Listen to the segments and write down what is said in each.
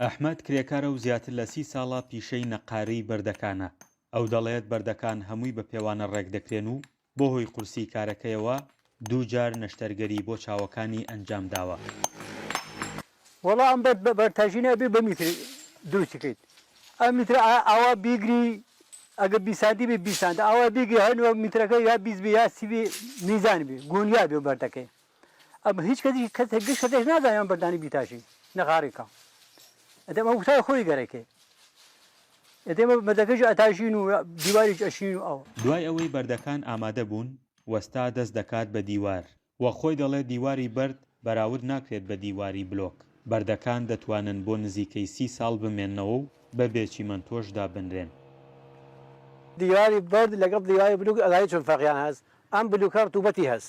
ئەحمەد کرێکارە و زیاتر لە سی ساڵە پیشەی نەقارەی بەردەکانە، ئەو دەڵێت بەردەکان هەمووی بە پێوانە ڕێکدەکرێن و بۆ هۆی قورسی کارەکەیەوە دووجار نەشتەرگەری بۆ چاوەکانی ئەنجامداوە. وەڵا ئەم بەرد بەردتاشینە ئەبێ بە میتر دروستی کەیت ئەم میترە ئاوا بیگری ئەگە 20 سانتی بێ 20 سانت ئاوا بیگری هەر میترەکە یا 20 بێ یا 30 بێ میزان بێ گونیا بێ بەردەکەی ئەم هیچ کەسی کەس گشت کەسێک نازانێ ئەم بەردانی بیتاشی نەغاڕی کا ئەدەم ئەو وتای خۆی گەرەکێ ئەدەم بەردەکەش ئەتاشین و دیواریش ئەشین و ئەوە. دوای ئەوەی بەردەکان ئامادە بوون، وەستا دەست دەکات بە دیوار و خۆی دەڵێت دیواری بەرد بەراورد ناکرێت بە دیواری بلۆک، بەردەکان دەتوانن بۆ نزیکەی سی ساڵ بمێننەوە و بەبێ چیمەنتۆش دابنرێن. دیواری بەرد لەگەڵ دیواری بلوک ئەزانی چۆن فەرقیان هەس ئەم بلوکە ڕتوبەتی هەس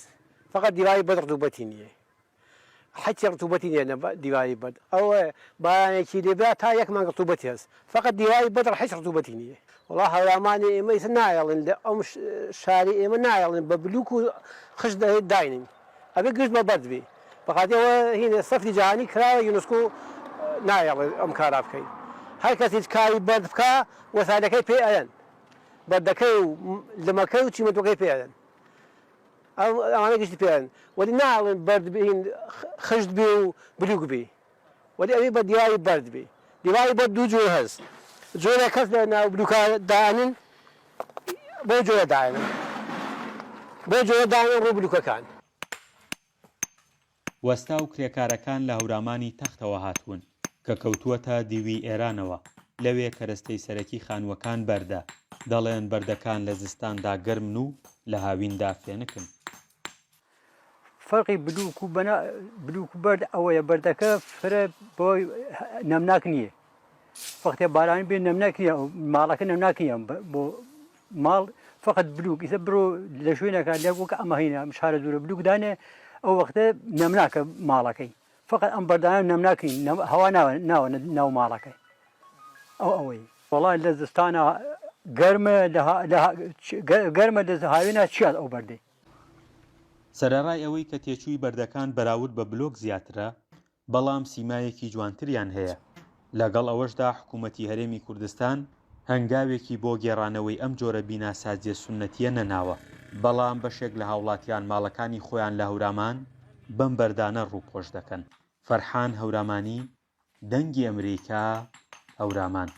فەقەت دیواری بەرد ڕتوبەتی نیە حەچی ڕتوبەتی نیە لە دیواری بەرد ئەوە بارانێکی لێ بیا تا یەک مانگ ڕتوبەتی هەس فەقەت دیواری بەرد حیچ ڕتوبەتی نیە وەڵا هەورامانی ئێمە ئیسە نایەڵن لە ئەم شاری ئێمە نایەڵن بە بلوک و خشت داینین ئەبێ گشت بە بەرد بی بەخاتی ئەوە هینە سەفری جەهانی کراوە یونسکۆ نایەڵێ ئەم کارا بکەی هەر کەسیش کاری بەرد بکا وەسایلەکەی پێ ئەیەن بەردەکەی و لمەکەی و چیمەنتۆکەی پێ ئەدەن ئەوانە گشتی پێ ئەدەن وەلی ناڵێن بەرد بین خشت بێ و بلوک بی وەلی ئەوی بە دیواری بەرد بی دیواری بەرد دوو جۆر هەست جۆرە کەس لە ناو بلوکە دانن بۆ جۆرە دانن بۆ جۆرە دانن ڕوو بلوکەکان. وەستا و کرێکارەکان لە هەورامانی تەختەوە هاتوون، کە کەوتووەتە دیوی ئێرانەوە، لەوێ کەرەستەی سەرەکی خانووەکان بەردە، دەڵێن بەردەکان لە زستاندا گەرمن و لە هاویندا فێنکن. فەرقی بلوک و بەنا بلوک و بەرد ئەوەیە بەردەکە فرە بۆ نەمناک نییە وەختێ باران بێ نەمناک نییە ماڵەکە نەمناک نییە بۆ ماڵ فقط بلوک ئیسە بڕۆ لە شوێنەکە لە وەک ئەمە هینە ئەم شارە دوورە بلوک دانێ ئەو وەختە نەمناکە ماڵەکەی فقط ئەم بەردانە نەمناک نین هەوا ناوە ناوە ناو ماڵەکەی ئەو ئەوەی وەڵا لە زستانە گەرمە لە گەرمە لە هاوێنە چیات ئەو بەردەی. سەرەڕای ئەوەی کە تێچووی بەردەکان بەراورد بە بلۆک زیاترە، بەڵام سیمایەکی جوانتریان هەیە، لەگەڵ ئەوەشدا حکوومەتی هەرێمی کوردستان هەنگاوێکی بۆ گێڕانەوەی ئەم جۆرە بیناسازییە سوننەتییە نەناوە، بەڵام بەشێک لە هاوڵاتیان ماڵەکانی خۆیان لە هەورامان بەم بەردانە ڕووپۆش دەکەن. فەرحان هەورامانی، دەنگی ئەمریکا، هەورامان.